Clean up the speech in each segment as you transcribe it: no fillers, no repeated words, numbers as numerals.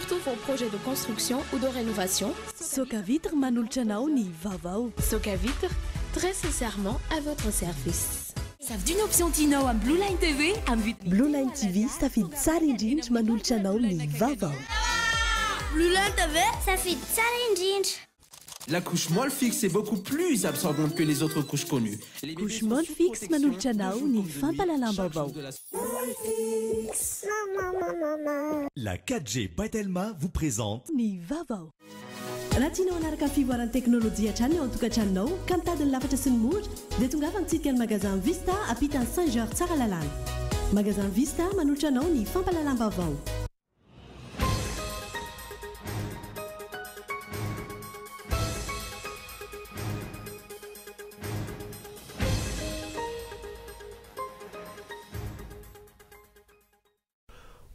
Pour tous vos projets de construction ou de rénovation, Socavitre manolotra anao ny vaovao. Socavitre, très sincèrement à votre service. Safidio ny option tianao amin'ny Blue Line TV amin'ny vidiny. Blue Line TV, safidy tsara indrindra manolotra anao ny vaovao. Blue Line TV, safidy tsara indrindra. La couche Molfix est beaucoup plus absorbante que les autres couches connues. Couche Molfix manolotra anao ny fampahalalam-baovao. La 4G by Telma vous présente Ny vaovao. Raha tianao hanaraka ny fivoaran'ny teknolojia hatrany ao an-tokantranonao ka mitady ny lafatra sy ny mora dia tongava mitsidika ny Magasin Vista ampitan'ny Saint Georges Tsaralalàna. Magasin Vista manolotra anao ny fampahalalam-baovao.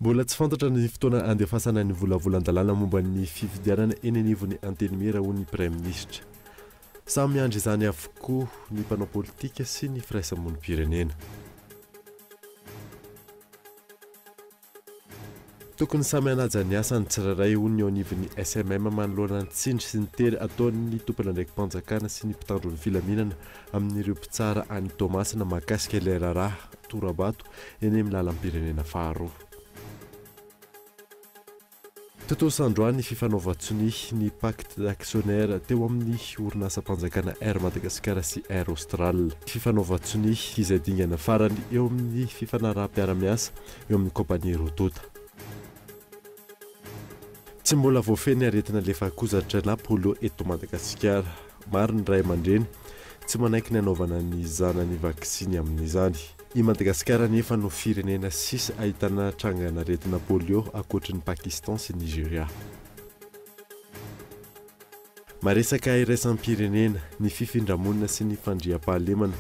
Mbola tsy fantatra ny fotoana handefasana ny volavolan-dalàna momba ny fifidianana eny anivon'ny Antenimiera, hoy ny Praiminisitra. Samy miandry izany avokoa ny mpanao politika sy ny firaisamonim-pirenena. Tokony samy hanaja ny asany tsirairay, hoy ny eo anivon'ny SMM manoloana ny tsindry sy ny tery ataon'ny tompon'andraiki-panjakana sy ny mpitandro ny filaminana amin'ireo mpitsara any Toamasina mahakasika ilay raharaha tora-bato eny amin'ny lalam-pirenena faharoa. Tontosa androany ny fifanaovan-tsonia ny pacte d'actionnaires teo amin'ny orinasam-panjakana Air Madagascar sy Air Austral. Fifanaovan-tsonia izay dingana farany eo amin'ny fifanaraham-piarahamiasa eo amin'ny kaompania roa tonta. Tsy mbola voafehy ny aretina lefakozatra na polio eto Madagasikara. Maro ny ray aman-dreny tsy manaiky ny hanaovana ny zanany vaksiny amin'izany. I Madagasikara anefa no firenena sisa ahitana trangan'aretina polio ankoatry ny Pakistan sy Nigeria. Maresaka iraisam-pirenena, ny fifindra-monina sy ny fandriampahalemana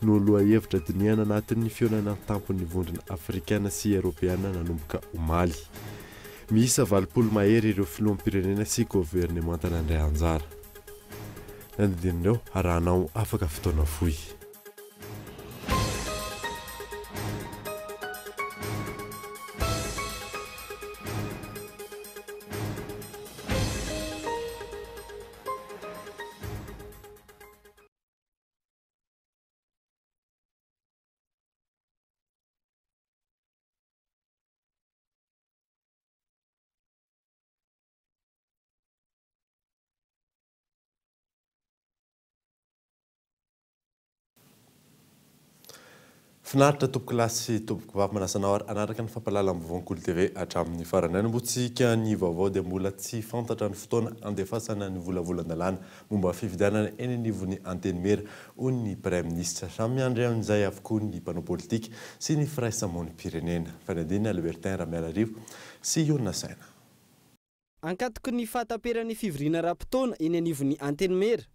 no lohahevitra dinihana anatin'ny fihaonana an-tampon'ny vondrona afrikana sy eoropeana nanomboka omaly. Miisa 80 mahery ireo filoham-pirenena sy governemanta nandray anjara. Nandidian'ireo arahanao afaka fotoana fohy. Finaritra tompokolahy sy tompokovavy manasa anao ary hanaraka ny fampahalalam-baovaon'ny Kolo TV hatramin'ny farany. Hanombohantsika ny vaovao dia mbola tsy fantatra ny fotoana handefasana ny volavolan-dalàna momba fifidianana eny anivon'ny Antenimiera, hoy ny Praiminisitra. Samy miandry amin'izay avokoa ny mpanao politika sy ny firaisamonim-pirenena. Fanadihadiana Albertin Ramialarivo sy Ionona Saina. Ankatoky ny fahataperan'ny fivoriana ara-potoana eny anivon'ny Antenimiera.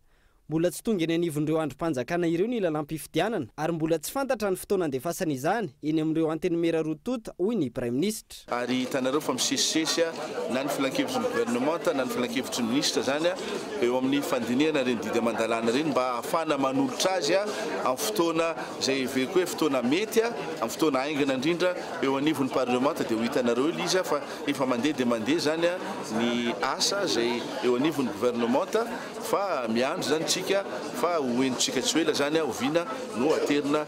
Mbola tsy tonga eny anivon'ireo andrim-panjakana ireo ny lalàm-pifidianana ary mbola tsy fantatra ny fotoana andefasana izany eny amin'ireo Antenimiera roa tonta, hoy ny Praiminisitra. Ary hitanareo fa misesisesy na ny filankevitry ny governemanta na ny filankevitry ny minisitra izany eo amin'ny fandinihana ireny didy aman-dalàna ireny mba hahafahana manolotra azy amin'ny fotoana izay heveriko hoe fotoana mety, amin'ny fotoana haingana indrindra eo anivon'ny parlemanta dia ho hitanareo eo ilay izy fa Efa mandeha dia mandeha izany ny asa izay eo anivon'ny governemanta fa miandry izany isika fa ho henontsika tsy ho ela izany oviana no aterina.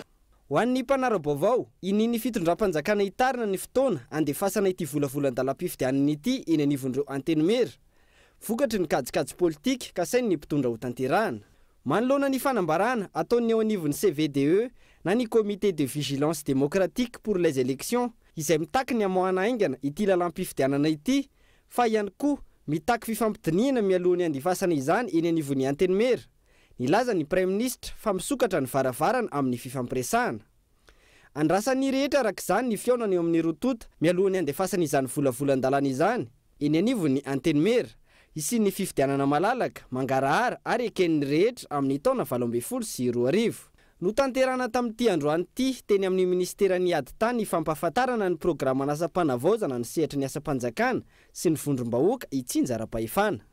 Ho an'ny mpanara-baovao, inian'ny fitondram-panjakana hitarina ny fotoana handefasana ity volavolan-dalam-pifidianana ity eny anivon'ireo Antenimiera, vokatry ny kajikajy politika kasain'ny mpitondra hotanterahana. Manoloana ny fanambarana ataon'ny eo anivon'ny CVDE na ny Comité de Vigilance Démocratique pour les Élections, izay mitaky ny hamoahana haingana ity lalàm-pifidianana ity fa ihany koa mitaky fifampidinihana mialoha ny handefasana izany eny anivon'ny Antenimiera. Nilaza ny Praiminisitra fa misokatra ny varavarana amin'ny fifampiresahana. Andrasan'ny rehetra araka izany ny fihaonana eo amin'ny roa tonta mialoha ny handefasana izany volavolan-dalàna izany eny anivon'ny Antenimiera, hisian'ny fifidianana malalaka, mangarahara ary eken'ny rehetra amin'ny taona 2018. Notanterahina tamin'ity androany ity teny amin'ny minisiteran'ny Ady tany ny fampahafantarana ny programan'asam-panavaozana ny sehatry ny asam-panjakana sy ny vondrom-bahoaka itsinjaram-pahefana.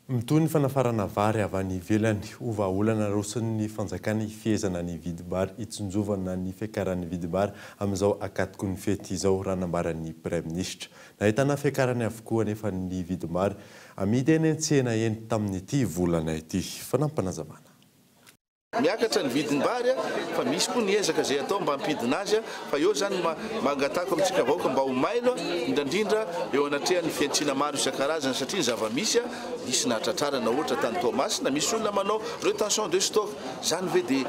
Mitohy ny fanafarana vary avy any ivelany. Ho vahaolana aroson'ny fanjakana hifehezana ny vidim-bary hitsinjovana ny fiakaran'ny vidim-bary amin'izao ankatoky ny fety izao, raha nambaran'ny Praiminisitra. Nahitana fiakarany avokoa anefa ny vidim-bary amidy eny an-tsena eny tamin'ity volana ity. Fanampinazavana. Miakatra ny vidim-bary fa misy koa ny ezaka izay atao mba hampidina azy fa eo izany mba angatahako amintsika vahoaka mba ho mailo indrindra eo anatrehan'ny fihantsiana maro isan-karazany satria ny zava-misy nisy nahatratrarana ohatra tany Toamasina misy olona manao retention de stock izany ve dia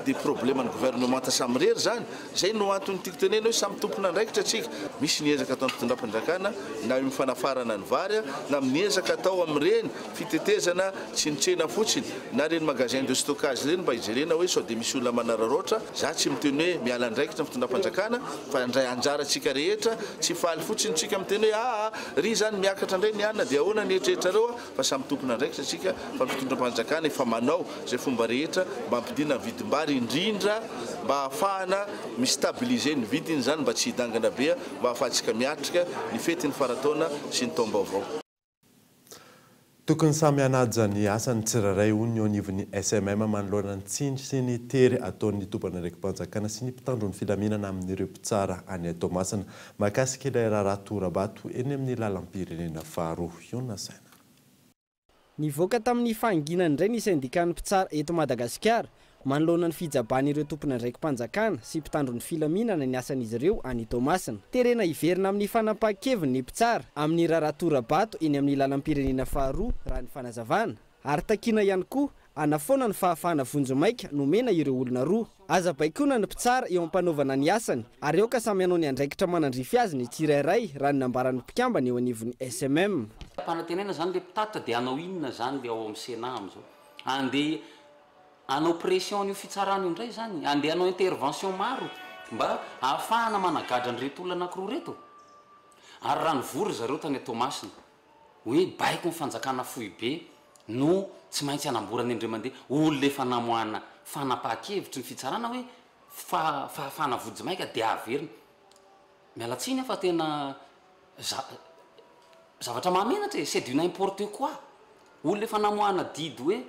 dia probleman'ny gouvernemanta samirery izany? Izay no antony tiako tenena hoe samy tompon'andraikitra tsika. Misy ny ezaka ataon'ny fitondram-panjakana na eo amin'ny fanafarana ny vary na amin'ny ezaka atao amin'ireny fitetezana tsy ny tsena fotsiny na ireny magasin de stockage ireny mba hijerena hoe sao dia misy olona manararaotra. Za tsy miteny hoe miala andraikitra ny fitondram-panjakana fa handray anjara tsika rehetra, tsy faly fotsiny tsika miteny hoe aa ry zany miakatra indray ny hanina dia ahoana ny eritreritrareo fa samy tompon'andraikitra tsika fa ny fitondram-panjakana efa manao izay fomba rehetra mba hampidina ny vidim-bary indrindra mba hahafahana mi-stabiliser ny vidiny izany mba tsy hidangana be mba hahafahantsika miatrika ny fetin'ny faran-taona sy ny taom-baovao. Tokony samy hanaja ny asany tsirairay hoy ny eo anivon'ny SMM manoloana ny tsindry sy ny tery ataon'ny tompon'andraiki-panjakana sy ny mpitandro ny filaminana amin'ireo mpitsara any Toamasina mahakasika ilay raharaha tora-bato eny amin'ny lalam-pirenena faharoa. Io no nasaina. Nivoaka tamin'ny fahanginany indray ny sendikan'ny mpitsara eto Madagasikara manoloana ny fijaban'ireo tompon'andraiki-panjakana sy mpitandro ny filaminana ny asan'izy ireo any Toamasina. Terena hiverina amin'ny fanapahan-keviny ny mpitsara amin'ny raharaha tora-bato eny amin'ny lalam-pirenena faharoa raha ny fanazavana. Ary takiana ihany koa hanafoana ny fahafahana vonjimaika nomena ireo olona roa. Aza baikoina ny mpitsara eo am-panaovana ny asany ary aoka samy hanao ny andraikitra manandrify azy ny tsirairay raha ny nambaran'ny mpikambana eo anivon'ny SMM. Ampanantenaina zany le mpitatitra de hanao inona zany le ao amin'ny Sénat amizao? Andeha hanao pression an'io fitsarana io indray zany? Andeha hanao intervention maro mba ahafahana managadra an'ireto olona anakiroa ireto? Ary raha nivory zareo tany Toamasina hoe baiko ny fanjakana foibe no tsy maintsy hanamborana indray mandeha olona efa namoahana fanapahan-kevitry ny fitsarana hoe fahafahana vonjimaika dia averina. Miala tsiny aho fa tena za zavatra mahamenatra e, c'est du n'importe quoi. Olona efa namoahana didy hoe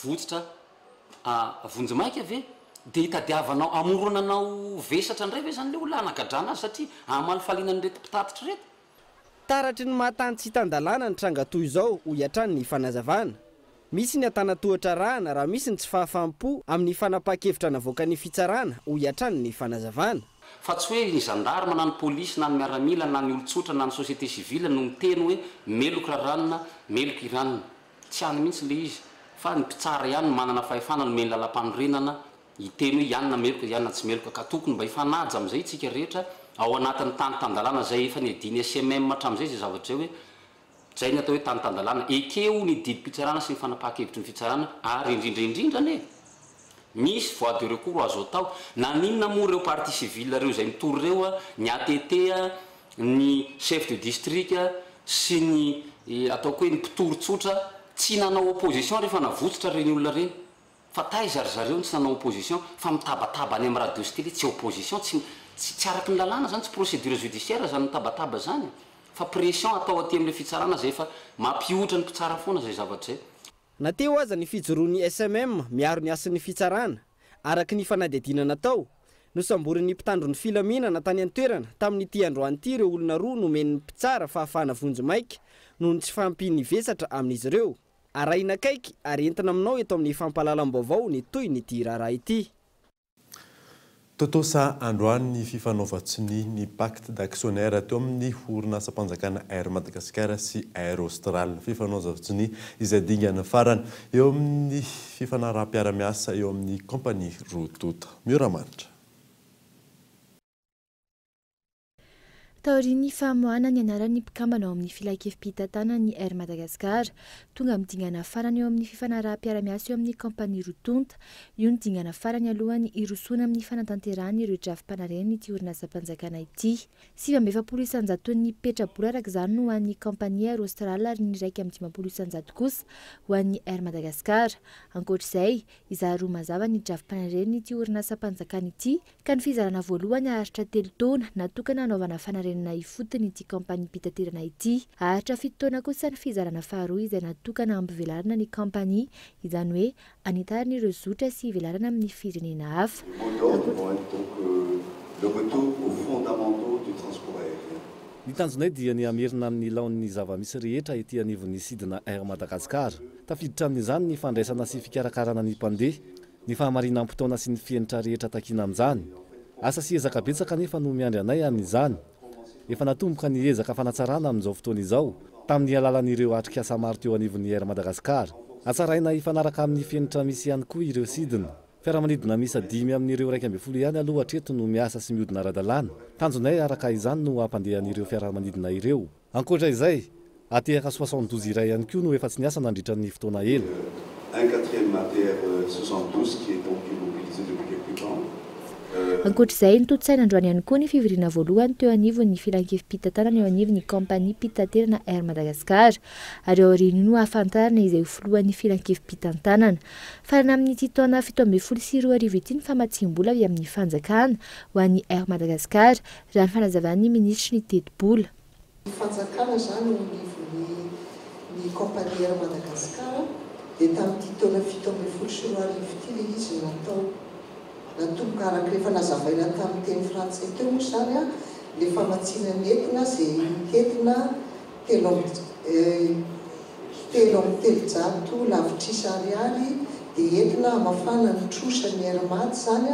votsotra vonjimaika ve dia hitadiavanao hamoronanao vesatra indray ve izany ilay olona hanagadrana azy satria hamalifaliana an'ireto mpitatitra ireto? Taratry ny maha tany tsy tan-dalàna ny tranga toy izao, hoy hatrany ny fanazavana. Misy ny antanan-tohatra arahana raha misy ny tsy fahafaham-po amin'ny fanapahan-kevitra navoakan'ny fitsarana, hoy hatrany ny fanazavana. Fa tsy hoe ny zandarma na ny polisy na ny miaramila na ny olon-tsotra na ny société civile no miteny hoe meloka raranona, meloka i ranona. Tsy any mihitsy ilay izy fa ny mpitsara ihany no manana fahefana nomen'ny lalampanorenana hiteny hoe ianona meloka, ianona tsy meloka. Ka tokony mba hifanaja amin'izay isika rehetra ao anatin'ny tany tan-dalàna izay efa niadian'ny SMM hatramin'izay izay zavatra izay hoe izay ny atao hoe tany tan-dalàna. Ekeo ny didim-pitsarana sy ny fanapahan-kevitry ny fitsarana ary indrindra indrindra anie misy voie de recours azo atao. Naninona moa ireo partie civile ireo izay mitory ireo, ny ATT, ny chef de district sy ny ataoko hoe ny mpitory tsotra tsy nanao opposition rehefa navotsotra ireny olona ireny? Fa taiza ry zareo no tsy nanao opposition fa mitabataba any amin'ny radio sy télé, tsy opposition, tsy tsy araky ny lalàna zany, tsy procédure judiciaire zany mitabataba zany fa pression atao aty amin'ilay fitsarana zay efa mampihotra ny mpitsara foana zay zavatra zay. Na teo aza ny fijoroan'ny SMM miaro ny hasin'ny fitsarana, araka ny fanadihadiana natao, nosamborin'ny mpitandro ny filaminana tany an-toerana tamin'ity androany ity ireo olona roa nomen'ny mpitsara fahafahana vonjimaika noho ny tsy fahampian'ny vesatra amin'izy ireo. Arahina akaiky ary entina aminao eto amin'ny fampahalalam-baovao ny tohin'ity raharaha ity. Tontosa androany ny fifanaovan-tsonia ny pacte d'actionnaire teo amin'ny orinasam-panjakana Air Madagascar sy Air Austral. Fifanaovan-tsonia izay dingana farany eo amin'ny fifanaraham-piara-miasa eo amin'ny kaompania roa tonta. Mioramanitra. Taorian'ny famoahana ny anaran'ny mpikambana ao amin'ny filankevi-pitantanan'ny Air Madagascar, tonga amin'ny dingana farany eo amin'ny fifanaraham-piarahamiasa eo amin'ny kaompania roa tonta. Io no dingana farany alohan'ny hirosoana amin'ny fanatanterahana ireo drafi-panarenana ity orinasam-panjakana ity. 49 isan-jaton'ny petra-bola araka izany no ho an'ny kaompania Air Austral ary ny 51 isan-jato kosa ho an'ny Air Madagascar. Ankoatra izay, hizara roa mazava ny drafi-panarenana ity orinasam-panjakana ity, Ka ny fizarana voalohany haharitra telo taona, natokana hanaovana fanarenana. drafi-panarenana ifotony ity kaompaniam-pitaterana ity. Haharitra fito taona kosa ny fizarana faharoa izay natokana hampivelarana ny kaompania, izany hoe hanitarana ireo zotra sy hivelarana amin'ny firenena hafa. Les mots d'ordre vont être donc le retour aux fondamentaux du transport aérien. Ny tanjonay dia ny hamerina amin'ny laoniny ny zava-misy rehetra ety anivon'ny sidina Air Madagascar. Tafiditra amin'izany ny fandraisana sy fikarakarana ny mpandeha, ny fahamarinam-potoana sy ny fenitra rehetra takiana amin'izany. Asa sy ezaka betsaka anefa no miandry anay amin'izany. Efa natomboka ny ezaka fanatsarana amin'izao fotoana izao, tamin'ny alalan'ireo atrikasa maro teo anivon'ny Air Madagascar. Hatsaraina hifanaraka amin'ny fenitra misy ihany koa ireo sidina. Fiaramanidina miisa dimy amin'ireo 11 ihany aloha hatreto no miasa sy mihodina ara-dalàna. Tanjonay araka izany no hampandeha an'ireo fiaramanidina ireo. Ankoatra izay, ATR 72 iray ihany koa no efa tsy niasa nandritra ny fotoana ela. Un quatrième ATR 72 qui est donc immobilisé depuis quelque temps. Ankoatra izay, notontosaina androany ihany koa ny fivoriana voalohany teo anivon'ny filankevi-pitantanana eo anivon'ny kaompaniam-pitaterana Air Madagascar ary aorian'io no hahafantarana izay ho filohan'ny filankevi-pitantanana. Farana amin'ity taona 2017 ity ny famatsiam-bola avy amin'ny fanjakana ho an'ny Air Madagascar, raha ny fanazavan'ny minisitry ny tetibola. Ny fanjakana izany eo anivon'ny ny kaompania Air Madagascar dia tamin'ity taona 2017 ity ilay izy no natao. Natomboka araka efa nazavaina tamin'ny teny frantsay teo moa izany ilay famatsiana nentina izay mitentina telo amby 333 lavitrisa ariary dia entina hamafana ny trosa ny Air Mad izany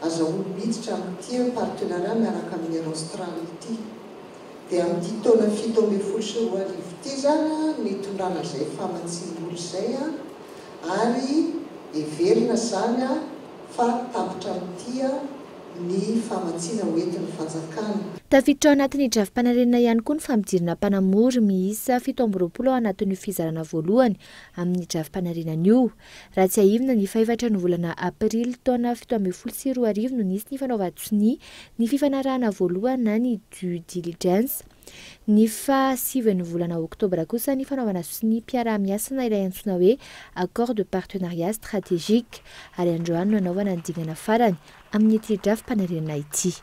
azahoany miditra amin'ity partenariat miaraka amin'ny Air Austral ity. Dia amin'ity taona 2017 ity izany no hitondrana izay famatsiam-bola izay ary heverina izany fa tapitra amin'ity ny famatsiana hoentin'ny fanjakana. Tafiditra ao anatin'ny drafi-panarenana ihany koa ny fampidirana mpanamory miisa 27 ao anatin'io fizarana voalohany amin'ny drafi-panarenana io. Raha tsiahivina, ny fahefatra ny volana aprily taona 2017 no nisy ny fanaovan-tsonia ny fifanarahana voalohany na ny due diligence. Ny faha sivy ny volana oktobra kosa ny fanaovana sonia mpiara-miasa na ilay antsoina hoe accord de partenariat stratégique. Ary androany no hanaovana ny dingana farany amin'ity drafi-panarenana ity.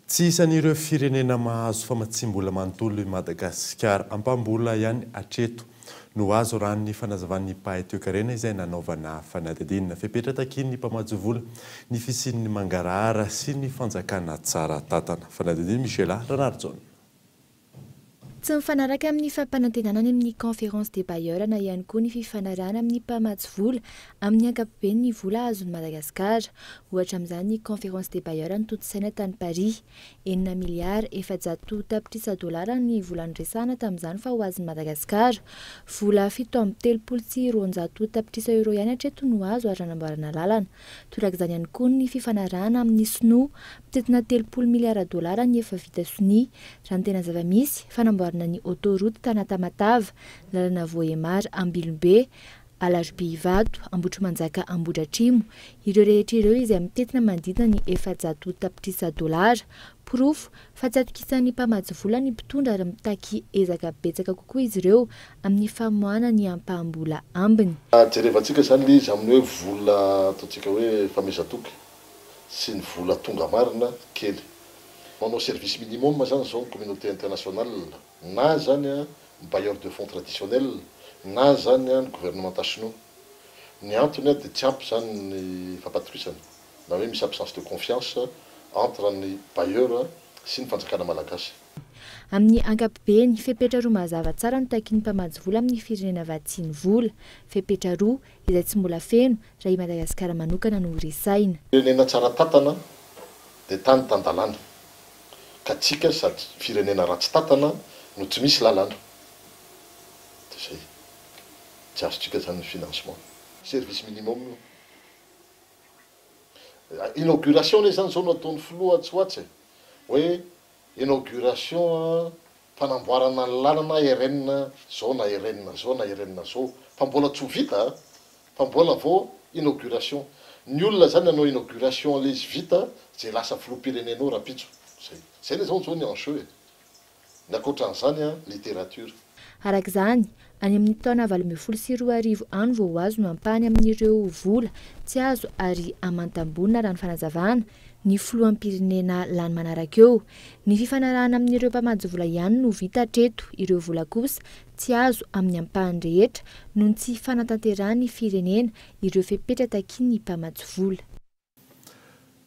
Tsy isan'ireo firenena mahazo famatsiam-bola manontolo i Madagasikara. Ampaham-bola ihany hatreto no azo raha ny fanazavan'ny mpahay toekarena izay nanaovana fanadihadiana. Fepetra takian'ny mpamatsy vola ny fisian'ny mangarahara sy ny fanjakana tsara tantana. Fanadihadiana Michela Ranarijaona. Tsy mifanaraka amin'ny fampanantenana any amin'ny conférence des bailleurs na ihany koa ny fifanarahana amin'ny mpamatsy vola amin'ny ankapobeny ny vola azon'i Madagasikara. Ohatra amin'izany ny conférence des bailleurs notontosaina tany Paris. 6 miliara 400 tapitrisa dolara ny vola noresahana tamin'izany fa ho azon'i Madagasikara. Vola 237 tapitrisa euro ihany hatreto no azo ary nanamboarana lalana. Torak'izany ihany koa ny fifanarahana amin'ny sinoa mitentina 30 miliara dolara ny efa vita sonia. Raha ny tena zava-misy, fanamboarana ny autoroute Tana-Tamatave, lalana Vohemar Ambilobe, Alarobia Ivato, Ambohitrimanjaka Ambohidratrimo, ireo rehetra ireo izay mitentina manodidina ny 400 tapitrisa dolara. Porofo fa tsy atokisan'ny mpamatsy vola ny mpitondra ary mitaky ezaka betsaka kokoa izy ireo amin'ny famoahana ny ampaham-bola ambiny. Jerevantsika izany ilay izy amin'ny hoe vola ataontsika hoe famezatoky sy ny vola tonga marina kely. Manao service minimum izany izao ny communauté internationale na izany ny bailleur de fonds traditionnel na izany ny gouvernementa sinoa. Ny antony dia tsy ampy izany ny fampatokisana na hoe misy absence de confiance entre ny bailleur sy ny fanjakana malagasy. Amin'ny ankapobeny, fepetra roa mazava tsara no takian'ny mpamatsy vola amin'ny firenena vatsian'ny vola. Fepetra roa izay tsy mbola feno raha i Madagasikara manokana no resahina. Firenena tsara tantana dia tany tan-dalàna, ka tsika sady firenena ratsy tantana no tsy misy lalàna. Dia izay. Tsy azontsika izany ny financement. Service minimum io. Inauguration anie izany izao no ataon'ny filoha atsy ho atsy e. Hoe inauguration fanamboarana ny lalana RN zao na RN zao na RN zao. Fa mbola tsy ho vita a. Fa mbola vao inauguration. Ny olona zany hanao inauguration an'ilay izy vita zay lasa filoham-pirenena eo rahampitso. Zay. Zay anie zao zao ny enjeu e. Ny ankoatran'izany a, littérature. Araka izany, any amin'ny taona 2018 any vao ho azo no ampahany amin'ireo vola tsy azo ary aman-tambonina raha ny fanazavana ny filoham-pirenena lany manaraka eo. Ny fifanarahana amin'ireo mpamatsy vola ihany no vita hatreto, ireo vola kosa tsy azo amin'ny ampahany rehetra noho ny tsy fanatanterahan'ny firenena ireo fepetra takian'ny mpamatsy vola.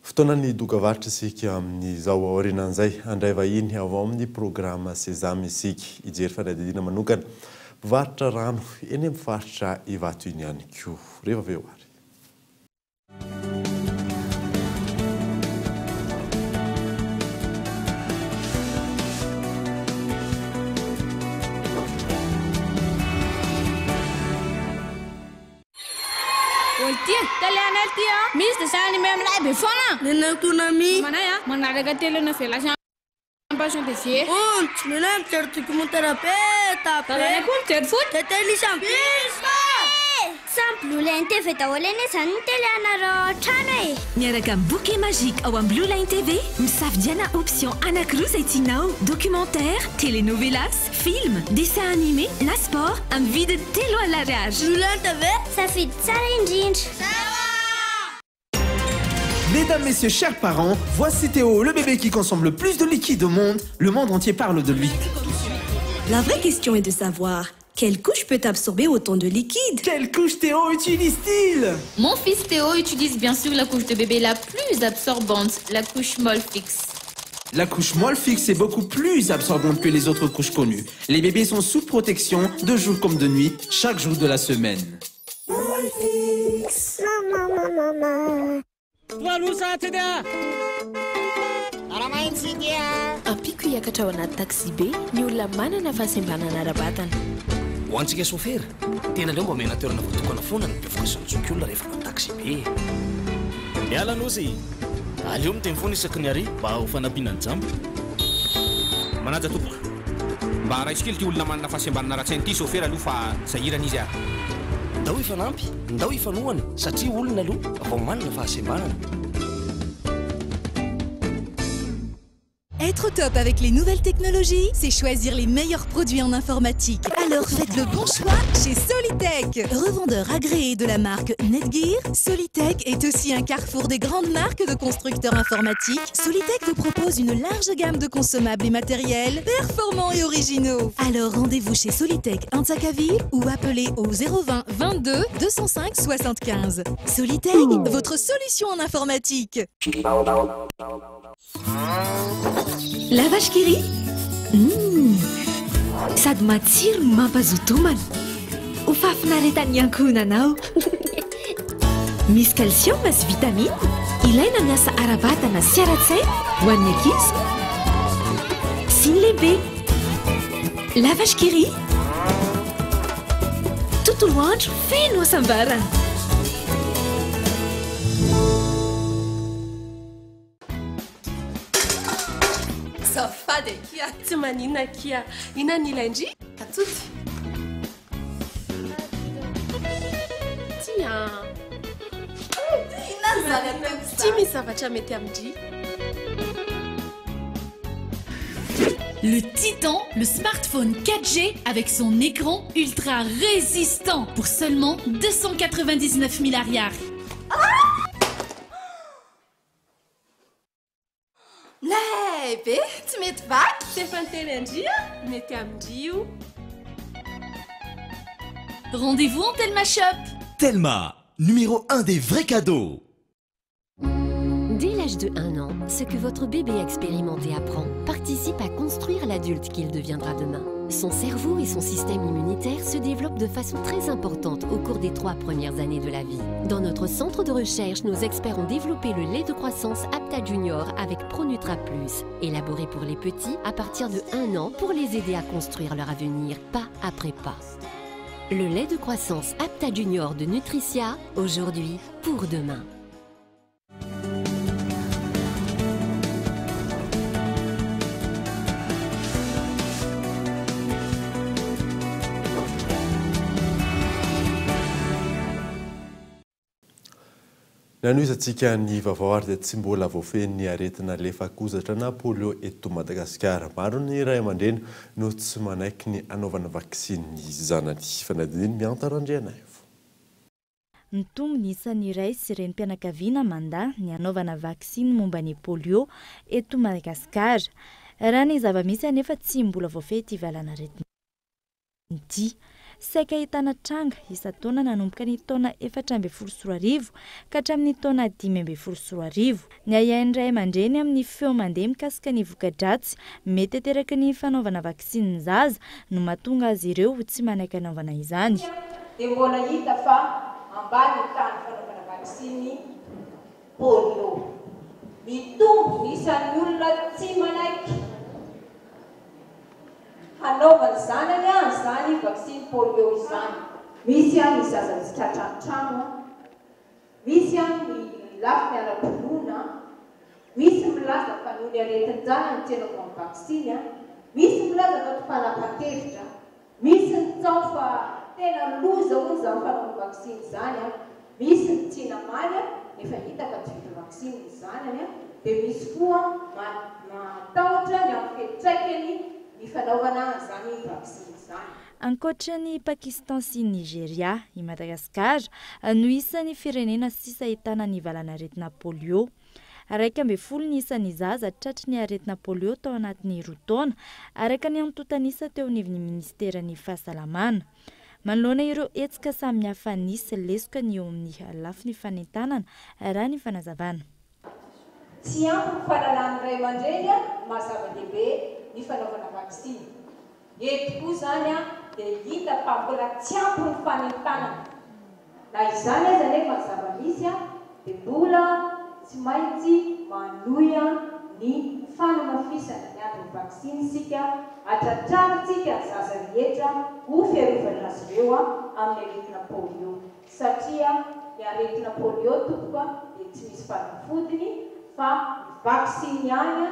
Fotoanan'ny dokavarotra isika amin'izao. Aorianan'izay, handray vahiny avy ao amin'ny programa Sesame isika. Hijery fanadihadiana manokana mpivarotra rano eny amin'ny faritra Ivato iny ihany koa. Rehefa avy eo ary. Olo ty e! Télé anay ty a! Misy dessin animé milay be foana! Nenay Konami. Mamanay a! Manaraka télénovelas en Passion TV. Ontsy! Nenay mijery documentaire be da be. Dadanay koa mijery foot. Dia télé isam-bista! Samy Blue Line TV daholo anie izany ny télé anareo ao an-trano e! Miaraka amin'ny Bouquet Magique ao amin'ny Blue Line TV, misafidiana option anankiroa izay tianao, documentaire, télénovelas, film, dessin animé na sport amin'ny vidiny 30 ariary. Blue Line TV, safidy tsara indrindra! Mesdames, messieurs, chers parents, voici Théo, le bébé qui consomme le plus de liquide au monde. Le monde entier parle de lui. La vraie question est de savoir quelle couche peut absorber autant de liquide. Quelle couche Théo utilise-t-il? Mon fils Théo utilise bien sûr la couche de bébé la plus absorbante, la couche Molfix. La couche Molfix est beaucoup plus absorbante que les autres couches connues. Les bébés sont sous protection de jour comme de nuit, chaque jour de la semaine. Molfix, maman, maman, maman. Ampiako hiakatra ao anaty taxi-be ny olona manana fahasembanana ara-batana. Ho antsika sôfera, tena aleo mba omena toerana voatokana foana ny bevoka sy ny zokiolona rehefa manao taxi-be e. Miala Nosy! Aleo miteny foana isaky ny arrêt mba ho fanampiana ny jamba. Manaja tompoko. Mba raiso kely ity olona manana fahasembanana ara-tsaina ity sôfera aloha fa sahirana izy a. Ndao hifanampy, ndao hifanohana satria olona aloha vao manana fahasembanana. Être au top avec les nouvelles technologies, c'est choisir les meilleurs produits en informatique. Alors faites le bon choix chez Solitech. Revendeur agréé de la marque Netgear, Solitech est aussi un carrefour des grandes marques de constructeurs informatiques. Solitech vous propose une large gamme de consommables et matériels performants et originaux. Alors rendez-vous chez Solitech Antsakaville ou appelez au 020 22 205 75. Solitech, votre solution en informatique. La vache qui rit? Hum! Sady matsiro no mampazoto homana. Ho fahafinaretan'ny ankohonanao. Misy calcium sy vitamine ilaina miasa ara-batana sy ara-tsaina ho an'ny ankizy sy ny lehibe. La vache qui rit? Tontolo andro feno hasambarana. Azafady akia. Tsy maninona akia. Inona ny ilain-dry? Atody. Ty an. Inona izany ataoko izany? Ty misy zavatra mety amin-dry. Le Titan, le smartphone 4G avec son écran ultra résistant pour seulement 299 000 ariary. Milay be, tsy mety vaky. Tsy efa niteny an-dry aho, mety amin-dry io. Rendez-vous en Telma Shop. Telma, numéro 1 des vrais cadeaux. Dès l'âge de 1 an, ce que votre bébé expérimente et apprend participe à construire l'adulte qu'il deviendra demain. Son cerveau et son système immunitaire se développent de façon très importante au cours des 3 premières années de la vie. Dans notre centre de recherche, nos experts ont développé le lait de croissance Apta Junior avec Pronutra Plus, élaboré pour les petits à partir de 1 an pour les aider à construire leur avenir pas après pas. Le lait de croissance Apta Junior de Nutricia, aujourd'hui pour demain. Ny hanohizantsika ny vaovao ary dia tsy mbola voafehin'ny aretina lefakozatra na polio eto Madagasikara. Maro ny ray aman-dreny no tsy manaiky ny hanaovana vaksiny ny zanany. Fanadihadiana Mihanta Randrianaivo. Mitombo ny isan'ny ray sy renim-pianakaviana mandà ny hanaovana vaksiny momba ny polio eto Madagasikara. Raha ny zava-misy anefa tsy mbola voafehy ity valanaretina ity. Saika ahitana tranga isan-taona nanomboka ny taona 2014 ka hatramin'ny taona 2015. Ny ahiahin'ny ray aman-dreny amin'ny feo mandeha mikasika ny voka-dratsy mety ateraky ny fanaovana vaksiny ny zaza no mahatonga azy ireo tsy manaiky hanaovana izany. Dia mbola hita fa ambany ny tahan'ny fanaovana vaksiny polio. Mitombo ny isan'ny olona tsy manaiky hanaovan'ny zanany an'izany vaksiny polio izany. Misy ny zaza tsy tratra an-trano. Misy ny lafiny ara-pinoana, misy milaza fa noho ny aretin-janany tsy anaovany vaksiny, misy milaza fa tsy mpanapa-kevitra, misy ny tsaho fa tena loza hono izany fanaovana vaksiny izany, misy ny tsy namaly nefa hita fa tsy vita vaksiny ny zanany, dia misy koa matahotra ny amin'ny fiantraikany ny fanaovana an'izany vaksiny izany. Ankoatra an'i Pakistan sy Nigeria, i Madagasikara no isan'ny firenena sisa ahitana ny valanaretina polio. 11 ny isan'ny zaza tratry ny aretina polio tao anatin'ny roa taona, araka ny antontan'isa teo anivon'ny minisiteran'ny Fahasalamana. Manoloana ireo hetsika samihafa nisy lesoka ny eo amin'ny lafiny fanentanana, raha ny fanazavana. Tsy ampy ny fahalalan'ny ray aman-dreny maha zava-dehibe ny fanaovana vaksiny. Eto koa izany dia hita fa mbola tsy ampy ny fanentanana. Na izany aza anefa ny zava-misy dia mbola tsy maintsy manohy ny fanamafisana ny adin'ny vaksiny isika hatratrarintsika ny zaza rehetra ho fiarovana azy ireo amin'ny aretina polio. Satria ny aretina polio tompoko a dia tsy misy fanafodiny fa ny vaksiny ihany no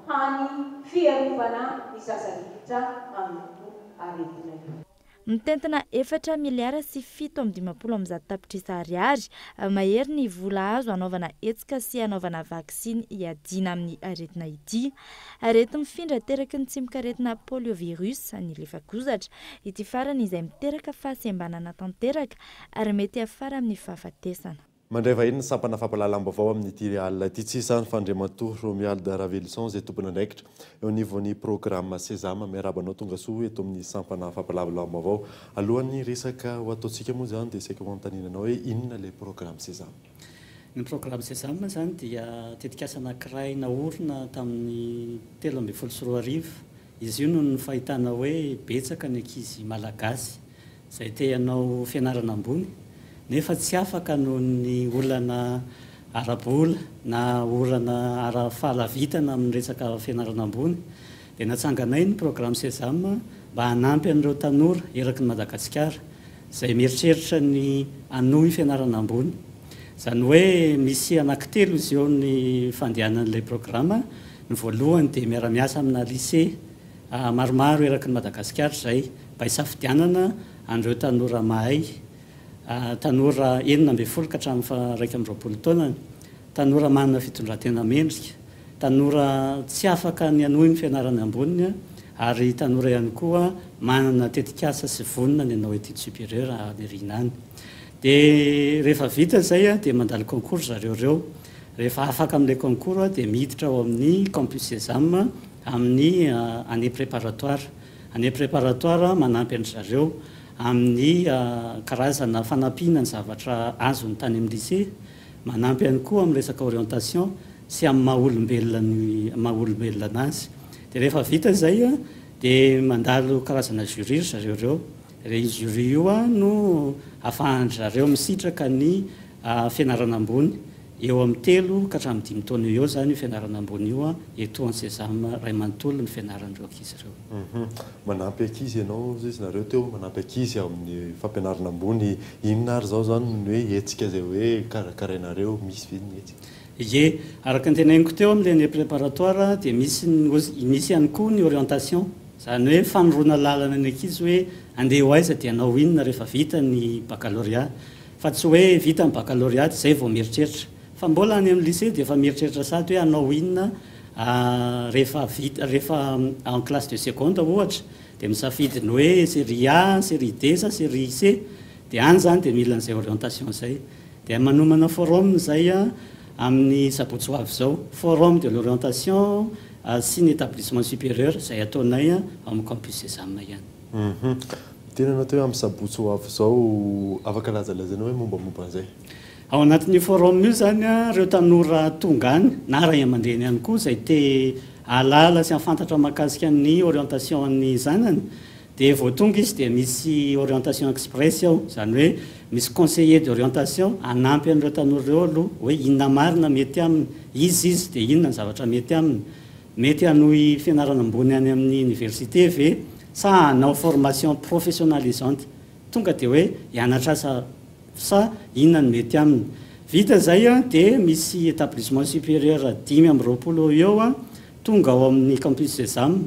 hany fiarovana ny zaza rehetra amin'io aretina io. Mitentina efatra miliara sy 157 tapitrisa ariary mahery ny vola azo hanaovana hetsika sy hanaovana vaksiny hiadiana amin'ny aretina ity. Areti-mifindra ateraky ny tsimokaretina poliovirus ny lefakozatra. Ity farany izay miteraka fahasembanana tanteraka ary mety hiafara amin'ny fahafatesana. Mandray vahiny ny sampana fampahalalam-baovao amin'ity alina ity. Tsy iza fa Andriamatoa Romuald Raveloson izay tompon'andraikitra eo anivon'ny programa Sesame. Miarahaba anao tongasoa eto amin'ny sampana fampahalalam-baovao. Alohan'ny resaka ho ataontsika moa izany dia saika ho anontaniana anao hoe inona ilay programa Sesame? Ny programa Sesame izany dia tetikasa anankiray naorina tamin'ny 2013. Izy io noho ny fahitana hoe betsaka ny ankizy malagasy izay te hanao fianarana ambony nefa tsy afaka noho ny olana ara-bola na olana ara-fahalavitana amin'ny resaka fianarana ambony dia natsanganay ny programa Sesame mba hanampy an'ireo tanora eraky ny Madagasikara izay mieritreritra ny hanohy fianarana ambony. Izany hoe misy anankitelo izy eo ny fandehanan'ilay programa. Ny voalohany dia miara-miasa amina lycée maromaro eraky ny Madagasikara izay mba hisafidianana an'ireo tanora mahay, tanora 16 ka hatramin'ny faha 21 taonany, tanora manana fitondran-tena mendrika, tanora tsy afaka ny hanohy ny fianarany amboniny ary tanora ihany koa manana tetikasa sy vonona ny hanao études supérieures any aoriana any. Dia rehefa vita izay dia mandalo concours zareo ireo. Rehefa afaka amin'ilay concours dia miditra ao amin'ny campus Sesame amin'ny année préparatoire. Année préparatoire manampy an-dry zareo amin'ny karazana fanampiana ny zavatra azony tany amin'ny lycée, manampy ihany koa amin'ny resaka orientation sy amin'ny maha olombelona ny maha olombelona anazy. Dia rehefa vita izay dia mandalo karazana jury ry zareo ireo. Io jury io no ahafahan-dry zareo misitraka ny fianarana ambony. Eo amin'ny telo ka hatramin'ny dimy taona eo eo izany io fianarana ambony io eto Antsezam iray manontolo ny fianaran'ireo ankizy ireo. Manampy ankizy ianao hozy izy nareo teo, manampy ankizy amin'ny fampianarana ambony, inona ary izao izany ny hoe hetsika izay hoe karakarainareo, misy ve ny hetsika? Ie, araka ny teneniko teo amin'ilay année préparatoire dia misy ny misy ihany koa ny orientation, izany hoe fanoroana lalana ny ankizy hoe andeha ho aiza dia hanao inona rehefa vita ny baccalauréat. Fa tsy hoe vita ny baccalauréat dia izay vao mieritreritra. Fa mbola any amin'ny lycée dia efa mieritreritra sahady hoe hanao inona rehefa vita, rehefa en classe de seconde ohatra dia misafidy ny hoe série A, série D sa série C. Dia any izany dia mila an'izay orientation izay. Dia manomana forum izay amin'ny sabotsy ho avy izao. Forum de l'orientation sy ny établissement supérieur izay ataonay ao amin'ny campus Sesame ihany. Hum. Tena natao hoe amin'ny sabotsy ho avy izao, afaka lazalazaina hoe mombamomba an'izay? Ao anatin'io forum io izany ireo tanora tonga any na ray aman-dreny ihany koa izay te hahalala sy hahafantatra mahakasika ny orientation an'ny zanany dia vao tonga izy dia misy orientation express ao, izany hoe misy conseiller d'orientation hanampy an'ireo tanora ireo aloha hoe inona marina mety aminy, iza izy dia inona ny zavatra mety aminy. Mety hanohy fianarana ambony any amin'ny université ve sa hanao formation professionnalisante tonga dia hoe hianatra asa sa inona no mety aminy. Vita izay dia misy établissement supérieur 25 eo ho eo tonga ao amin'ny campus Sesame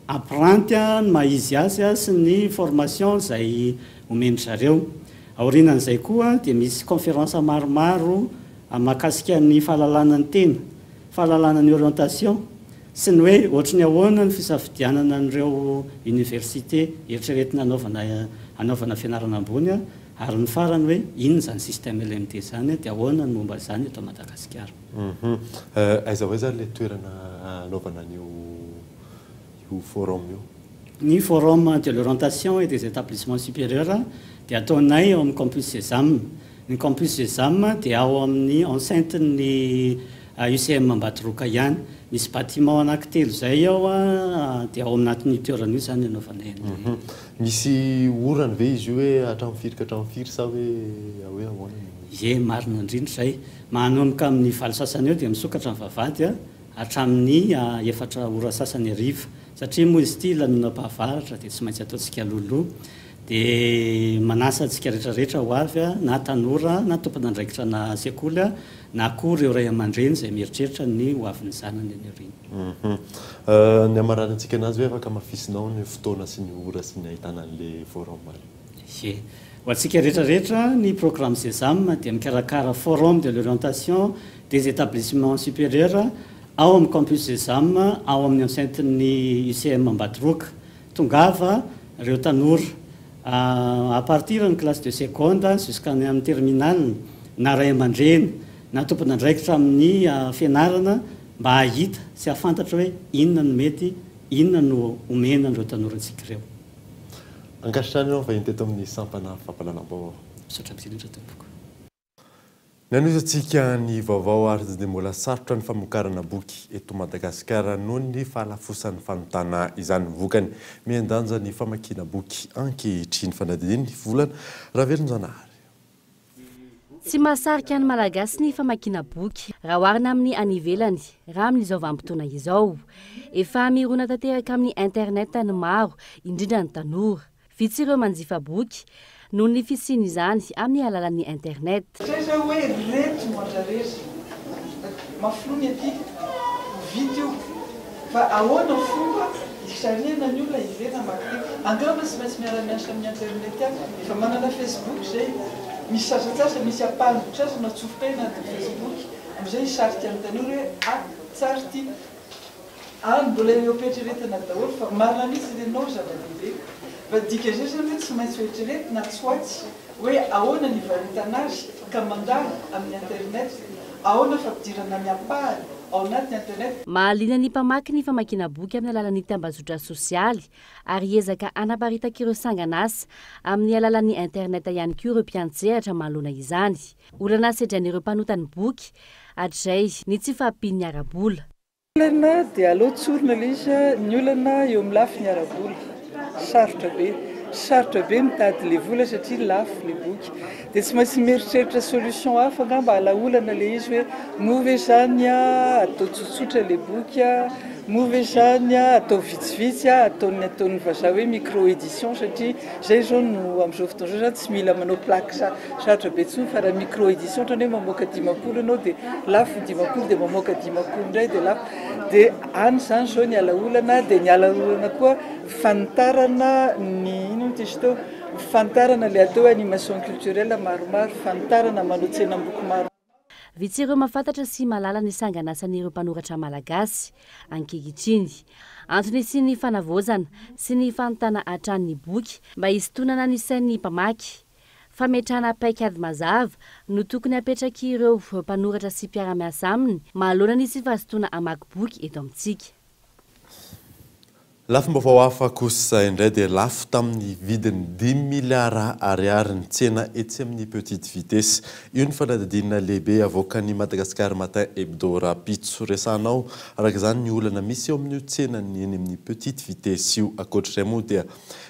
hampiranty ny maha izy azy sy ny formation izay omen-dry zareo. Aorianan'izay koa dia misy conférence maromaro mahakasika ny fahalalana ny tena. Fahalalana ny orientation sy ny hoe ohatry ny ahoana ny fisafidianana an'ireo université eritreretina hanaovana hanaovana fianarana ambony ary ny farany hoe inona izany système LMD izany dia ahoana ny momba izany eto Madagasikara. Hum aiza ho aiza ary ilay toerana hanaovana an'io io forum io? Ny forum de l'orientation et des établissements supérieurs dia ataonay ao amin'ny campus Sesame. Ny campus Sesame dia ao amin'ny enceinte-n'ny UCM Ambatoroka ihany. Misy bâtiment anankitelo izay ao dia ao anatin'io toerana io izany anaovanay an'ilay. Misy orany ve izy io hoe hatramin'ny firy ka hatramin'ny firy sa hoe hoe ahoana no. Ie, marina indrindra izay. Manomboka amin'ny valo sasany eo dia misokatra ny vavahady hatramin'ny efatra ora sasany hariva. Satria moa izy ity lanonam-pahavaratra dia tsy maintsy ataontsika alohaloha. Dia manasa antsika rehetra rehetra ho avy na tanora na tompon'andraikitra na sekoly na koa ireo ray aman-dreny izay mieritreritra ny ho avin'ny zanany any aoriana. Ny hamaranantsika anazy hoe afaka hamafisinao ny fotoana sy ny ora sy ny ahitana an'le forum ary. Ie. Ho antsika rehetra rehetra, ny programme Sesame dia mikarakara forum de l'orientation des établissements supérieurs ao amin'ny campus Sesame ao amin'ny enceinte-n'ny UCM Ambatoroka. Tongava ireo tanora à partir ny classe de seconde jusqu'any amin'ny terminale na ray aman-dreny na tompon'andraikitra amin'ny fianarana mba hahita sy hahafantatra hoe inona no mety, inona no omena an'ireo tanorantsika ireo. Ankasitrahana ianao vahiny teto amin'ny sampana fampahalalam-baovao. Misaotra indrindra tompoko. Nanohizantsika ny vaovao ary tsy dia mbola sarotra ny famokarana boky eto Madagasikara noho ny fahalafosan'ny fanontana izany. Vokany, mihen-danja ny famakiana boky ankehitriny. Fanadihadian'ny Volana Ravelonjanahary. Tsy mahasarika ny Malagasy ny famakiana boky raha oharina amin'ny any ivelany raha amin'izao vanim-potoana izao. Efa mirona tanteraka amin'ny internet ny maro, indrindra ny tanora. Vitsy ireo manjifa boky noho ny fisian'izany amin'ny alalan'ny internet. Zay zao hoe reto no andrarezina. Mafiloha ny aty, ho vita io. Fa ahoana fomba hisarihana ny olona hiverina hamaky teny? Angamba tsy maintsy miara-miasa amin'ny internet ihany. Efa manana Facebook izay. Misy sasantsasany, misy ampahany boky sasany natsofoka eny anatin'ny Facebook. Amin'izay hisarika ny tanora hoe ah, tsara ity. Any mbola eo am-pieritreretana daholo fa marina mihitsy ny teninao zava-dehibe. Fa dika izay zany hoe tsy maintsy ho eritreretina atsy ho atsy hoe ahoana ny hivarotana azy ka mandalo amin'ny internet, ahoana fampidirana ny ampahany ao anatin'ny internet. Mahaliana ny mpamaky ny famakiana boky amin'ny alalan'ny tambajotra sosialy ary hiezaka hanaparitaka ireo sangan'asa amin'ny alalan'ny internet ihany koa ireo mpiantsehatra manoloana izany. Olana sedrain'ireo mpanota ny boky hatrizay ny tsy fahampian'ny ara-bola. Olana dia aleo tsorina ilay izy, ny olana eo amin'ny lafiny ara-bola, sarotra be, sarotra be mitady ilay vola satria lafo ilay boky. Dia tsy maintsy mieritreritra solution hafa angamba ala-olana ilay izy hoe moa ve izany atao tsotsotra ilay boky, moa ve izany atao vitsivitsy, ataon'ny ataon'ny vazaha hoe micro édition satria izay izao no amin'izao fotoana izao izany tsy mila manao plaque sarotra be intsony fa raha micro édition ohatrany hoe mamoaka 50 ianao dia lafo ny 50 dia mamoaka 50 indray dia lafo dia any izany izao ny ala olana dia ny ala olana koa fanitarana ny inona moa izy teo Fanitarana ilay atao hoe animation culturelle maromaro, fanitarana manao tsenam-boky maro. Vitsy ireo mahafantatra sy mahalala ny sangan'asan'ireo mpanoratra malagasy ankehitriny. Antony hisian'ny fanavaozana sy ny fanontana hatrany ny boky mba hisintonana ny sain'ny mpamaky. Fametrahana paikady mazava no tokony hapetrak'ireo mpanoratra sy mpiara-miasa aminy manoloana ny tsy fahazotoana hamaky boky eto amintsika. Lafim-baovao hafa kosa indray dia lafo tamin'ny vidiny dimy miliara ariary ny tsena etsy amin'ny Petite Vitesse. Io ny fanadihadiana lehibe avoakan'ny Madagascar Matin Hebdo rahampitso. Resahana ao araka izany ny olana misy eo amin'io tsenan'ny eny amin'ny Petite Vitesse io. Ankoatr'izay moa dia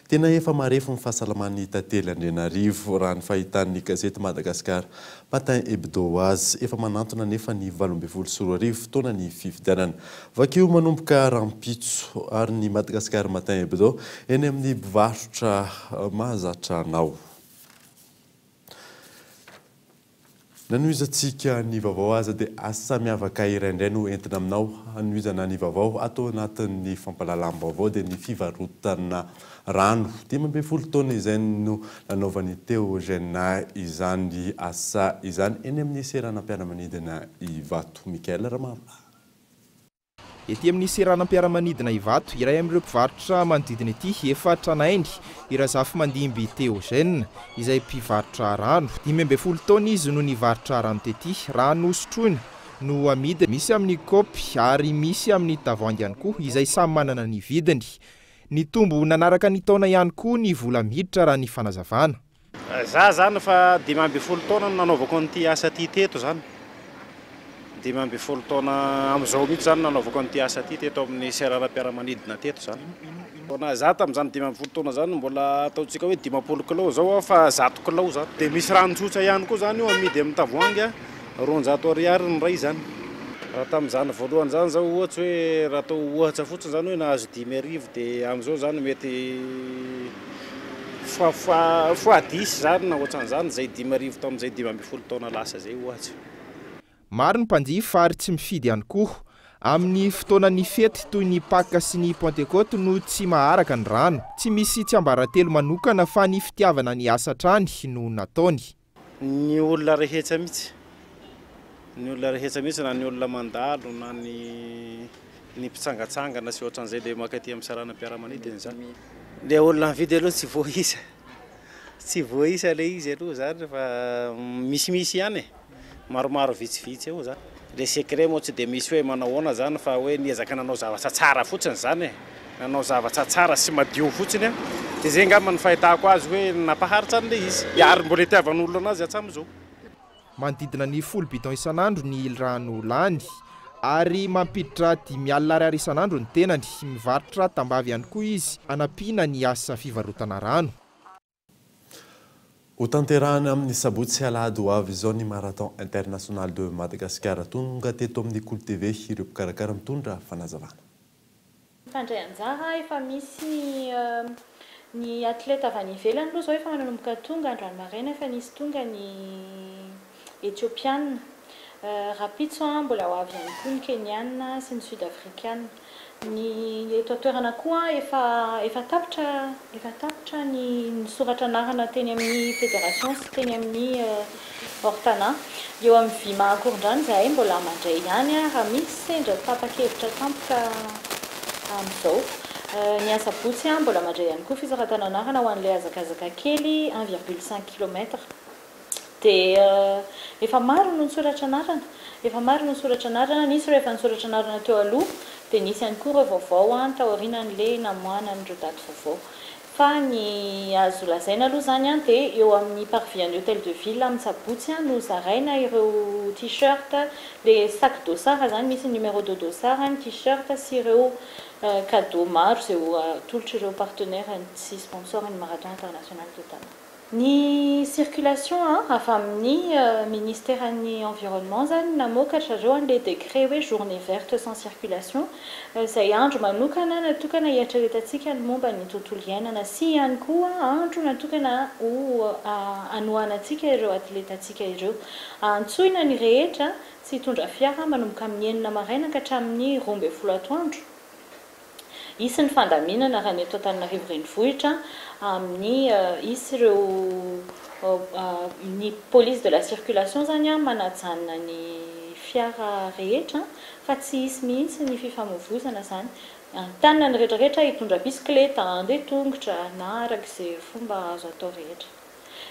tena efa marefo ny fahasalaman'ny tantely Andrianarivo raha ny fahitan'ny gazety Madagascar Matin Hebdo azy. Efa manantona anefa ny 2018, fotoanan'ny fifidianana. Vakio manomboka rahampitso ary ny Madagascar Matin Hebdo eny amin'ny mpivarotra mahazatra anao. Nanohizantsika ny vaovao aza dia asa miavaka iray indray no entina aminao hanohizana ny vaovao ato anatin'ny fampahalalam-baovao dia ny fivarotana Rano. 15 taona izay no nanaovan'i Théogène izany asa izany eny amin'ny seranam-piaramanidina Ivato. Michael Ramarolahy. Ety amin'ny seranam-piaramanidina Ivato, iray amin'ireo mpivarotra manodidina ity efa tranainy i Razafimandimby Théogène, izay mpivarotra rano. 15 taona izy no nivarotra rano tety. Rano sotroina no amidiny, misy amin'ny kaopy ary misy amin'ny tavoahangy ihany koa, izay samy manana ny vidiny. Nitombo nanaraka ny taona ihany koa ny vola miditra raha ny fanazavana. Za zany efa 15 taona no nanaovako an'ity asa ity teto zany. 15 taona amin'izao mihitsy zany no nanaovako an'ity asa ity teto amin'ny seranam-piaramanidina teto zany. Na za tamin'izany 15 taona zany mbola ataontsika hoe 50 kilao zao aho fa 100 kilao zany. Dia misy rano tsotra ihany koa zany io amidy amin'ny tavoahangy a. 200 ariary ny iray izany. Raha tamin'izany voalohany izany izao ohatsy hoe raha atao ohatra fotsiny izany hoe nahazo 5000 dia amin'izao izany mety fois fois fois dix izany na ohatran'izany izay 5000 tamin'izay 15 taona lasa izay ohatsy. Maro ny mpanjifa ary tsy mifidy ihany koa. Amin'ny fotoanan'ny fety toy ny Paka sy ny Pantekoty no tsy maharaka ny rano. Tsy misy tsiambaratelo manokana fa ny fitiavana ny asa hatrany no nataony. Ny olona rehetra mihitsy, ny olona rehetra mihitsy na ny olona mandalo na ny ny mpitsangatsangana sy ohatran'izay le mankaty amin'ny saranam-piaramanidina izany. Le olona mividy aloha tsy voaisa, tsy voaisa le izy aloha izany fa misimisy ihany e. Maromaro vitsivitsy eo zany. Le secret moa tsy de misy hoe manao ahoana zany fa hoe niezaka nanao zavatra tsara fotsiny zany e. Nanao zavatra tsara sy madio fotsiny an. De zay angamba ny fahitako azy hoe nampaharitra an'le izy. Ary mbola itiavan'olona anazy hatramin'izao. Manodidina ny folo bidon isan'andro ny rano lany ary mampiditra 50 ariary isan'andro ny tenany. Mivarotra tambavy ihany koa izy hanampiana ny asa fivarotana rano. Hotanterahina amin'ny sabotsy sy alahady ho avy izao ny Marathon International de Madagascar. Tonga teto amin'ny Kolo TV ireo mpikarakara mitondra fanazavana. Mpandray anjara, efa misy ny ny atleta avy any ivelany aloha izao efa manomboka tonga, androany maraina efa nisy tonga ny Etiopiana. Rahampitso mbola ho avy ihany koa ny Keniana sy ny Sud Afrikana. Ny eto an-toerana koa efa efa tapitra efa tapitra ny nisoratra anarana teny amin'ny fédération sy teny amin'ny Ortana. Eo amin'ny Vima Ankorondrano izahay mbola mandray ihany raha misy sendra tapa-kevitra tampoka amin'izao. Ny asabotsy mbola mandray ihany koa fisoratana anarana ho an'ilay hazakazaka kely un virgule cinq kilomètre. Dia efa maro no nisoratra anarana, efa maro no nisoratra anarana, nisy ireo efa nisoratra anarana teo aloha, dia nisy ihany koa ireo vaovao taorianan'ilay namoahana an'ireo daty vaovao. Fa ny azo lazaina aloha izany dia eo amin'ny parvis an'ny Hotel de Ville amin'ny sabotsy no zaraina ireo t-shirt, ilay sac dossard izany misy ny numéro de dossard, ny t-shirt sy ireo cadeau maro izay ho atolotr'ireo partenaires sy sponsors ny Marathon International de Tana. Ny circulation avy amin'ny ministeran'ny environnement zany namoaka ry zareo an'ilay décret hoe journée verte sans circulation izay andro manokana natokana hieritreretantsika ny momba ny tontolo iainana sy ihany koa andro natokana ho hanohanantsika ireo atletantsika ireo. Antsoina ny rehetra tsy hitondra fiara manomboka amin'ny enina maraina ka hatramin'ny 12 atoandro. Hisy ny fandaminana raha ny eto Antananarivo Renivohitra amin'ny hisy ireo ny police de la circulation izany manajanona ny fiara rehetra fa tsy hisy mihitsy ny fifamoivoizana izany. Entanina ny rehetra rehetra hitondra bisikileta, handeha tongotra na araka izay fomba azo atao rehetra.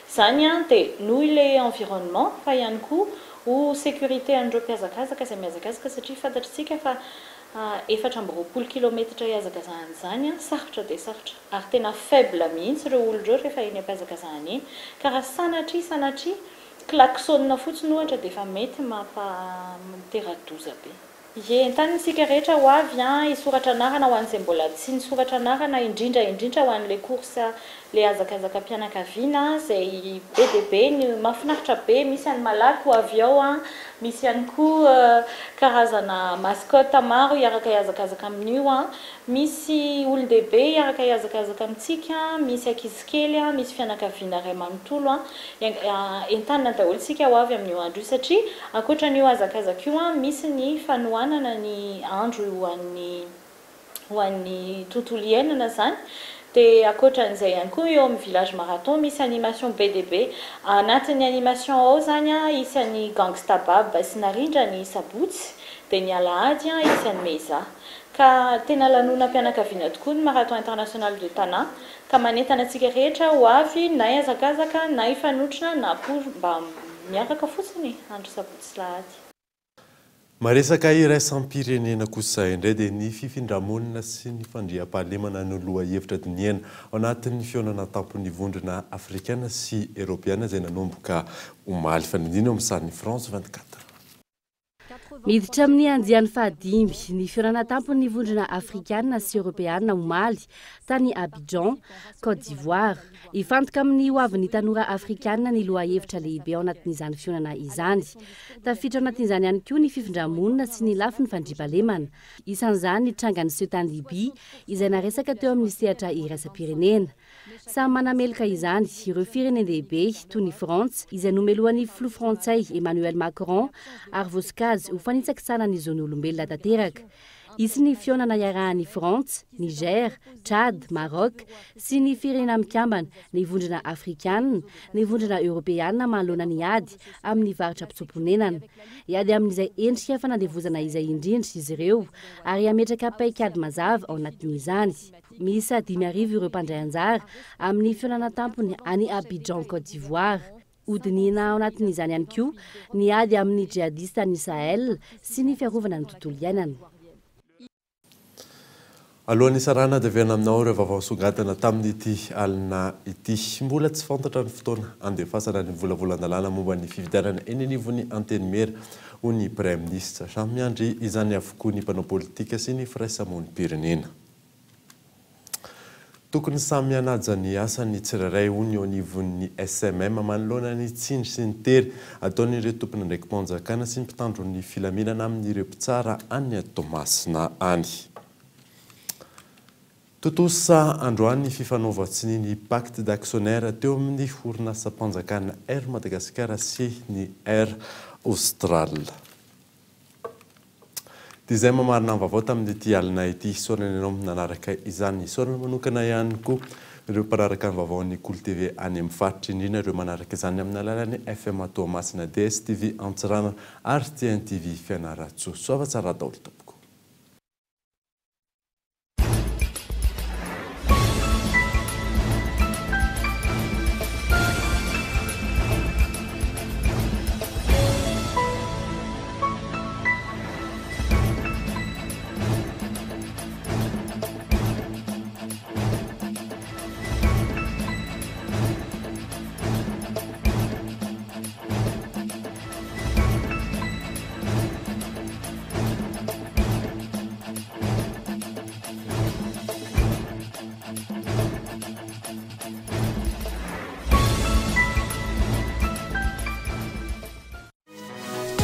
Izany dia noho ilay environnement fa ihany koa ho sécurité an'ireo mpihazakazaka izay mihazakazaka satria fantatr'tsika fa 24 kilometatra hihazakazahana izany sarotra dia sarotra ary tena faible mihitsy ireo olona ireo rehefa eny am-pihazakazahana eny ka raha sanatria sanatria klaxon fotsiny ohatra dia efa mety mampa mitera-doza be. Ie, entanina isika rehetra ho avy an, hisoratra anarana ho an'izay mbola tsy nisoratra anarana, indrindra indrindra ho an'ilay course ilay hazakazakam-pianakaviana izay be dia be ny mahafinaritra be, misy an'i Malaky ho avy ao an, misy ihany koa karazana mascotte maro hiaraka hihazakazaka amin'io an, misy olon-dehibe hiaraka hihazakazaka amintsika, misy ankizy kely an, misy fianakaviana iray manontolo an, Entanina daholo isika ho avy amin'io andro io satria ankoatra an'io hazakazaka io misy ny fanohanana ny andro ho an'ny ho an'ny tontolo iainana izany dia ankoatran'izay ihany koa eo amin'ny village marathon misy animation be dia be anatin'ny animation ao izany hisy an'i Gangsta Bab sy Narindra ny sabotsy dia ny alahady hisy an'i Meiza ka tena lanonam-pianakaviana tokoa ny marathon international de Tana Ka manentana antsika rehetra ho avy na hihazakazaka na hifanotrona na koa mba miaraka fotsiny andro sabotsy sy lahady. Maresaka iraisam-pirenena kosa indray dia ny fifindra-monina sy ny fandriampahalemana no lohahevitra dinihana ao anatin'ny fihaonana an-tampon'ny vondrona afrikana sy eoropeana izay nanomboka omaly. Fanindriana eo amin'ny sarin'ny France 24. Miditra amin'ny andiany fahadimy ny fihaonana an-tampon'ny Vondrona Afrikanina sy Eoropeanina omaly, tany Abidjan, Côte d'Ivoire. Hifantoka amin'ny hoavin'ny tanora afrikanina ny lohahevitra lehibe ao anatin'izany fihaonana izany. Tafiditra ao anatin'izany ihany koa ny fifindra-monina sy ny lafiny fandriampahalemana. Isan'izany ny tranga niseho tany Libya izay naresaka teo amin'ny sehatra iraisam-pirenena. Samy manameloka izany ireo firenen-dehibe toy ny Frantsa izay nomelohan'ny filoha frantsay Emmanuel Macron ary voasokajy ho fanitsakitsahana ny zon'olombelona tanteraka. Hisy ny fihaonana iarahan'i Frantsa, Niger, Tchad, Maroc sy ny Firenena Mikambana, ny Vondrona Afrikanina, ny Vondrona Eoropeana manoloana ny ady amin'ny varotra mpitsoa-ponenana. Hiady amin'izay endrika fanandevozana izay indrindra izy ireo ary hametraka paikady mazava ao anatin'izany. Miisa 5000 ireo mpandray anjara amin'ny fihaonana an-tampony any Abidjan Côte d'Ivoire. Hodinihina ao anatin'izany ihany koa ny ady amin'ny djihadista any Sahel sy ny fiarovana ny tontolo iainana. Alohan'ny hisarahana dia averina aminao ireo vaovao nisongadina tamin'ity alina ity. Mbola tsy fantatra ny fotoana handefasana ny volavolan-dalàna momba ny fifidianana eny anivon'ny Antenimiera, hoy ny Praiminisitra. Samy miandry izany avokoa ny mpanao politika sy ny firaisamonim-pirenena. Tokony samy hanaja ny asany ny tsirairay, hoy ny eo anivon'ny SMM, manoloana ny tsindry sy ny tery ataon'ireo tompon'andraiki-panjakana sy ny mpitandro ny filaminana amin'ireo mpitsara any Toamasina any. Tontosa androany ny fifanaovan-tsonia ny Pacte d'actionnaires teo amin'ny orinasam-panjakana Air Madagascar sy ny Air Austral. Dia izay mamarina ny vaovao tamin'ity alina ity. Isaorana ianao nanaraka izany. Isaorana manokana ihany koa ireo mpanaraka ny vaovaon'ny Kolo TV any amin'ny faritra, indrindra ireo manaraka izany amin'ny alalan'ny FM Toamasina, DSTV Antsiranana ary TNTV Fianarantsoa. Soava tsara daholo tompoko.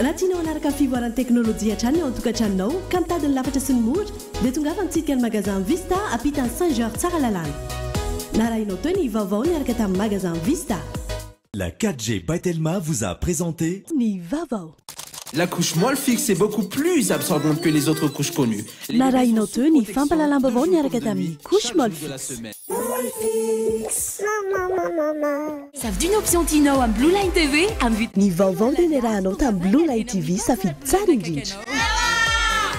Raha tianao hanaraka ny fivoaran'ny teknolojia hatrany ao an-tokantranonao ka mitady ny lafatra sy ny mora dia tongava mitsidika ny magasin Vista ampitan'i Saint Georges Tsaralalàna. Narahinao teo ny vaovao niaraka tamin'ny magasin Vista. La 4G by Telma vous a présenté Ny vaovao. La couche Molfix est beaucoup plus absorbante que les autres couches connues. Narahinao teo ny fampahalalam-baovao niaraka tamin'ny couche Molfix. Safidio ny option tianao amin'ny Blue Line TV amin'ny Ny vaovao dia niarahanao tamin'ny Blue Line TV safidy tsara indrindra.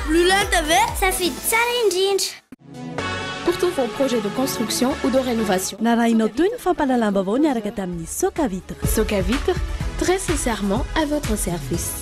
Blue Line TV safidy tsara indrindra. Pour tous vos projets de construction ou de rénovation. Narahinao teo ny fampahalalam-baovao niaraka tamin'ny Soca Vitre. Soca Vitre, très sincèrement à votre service.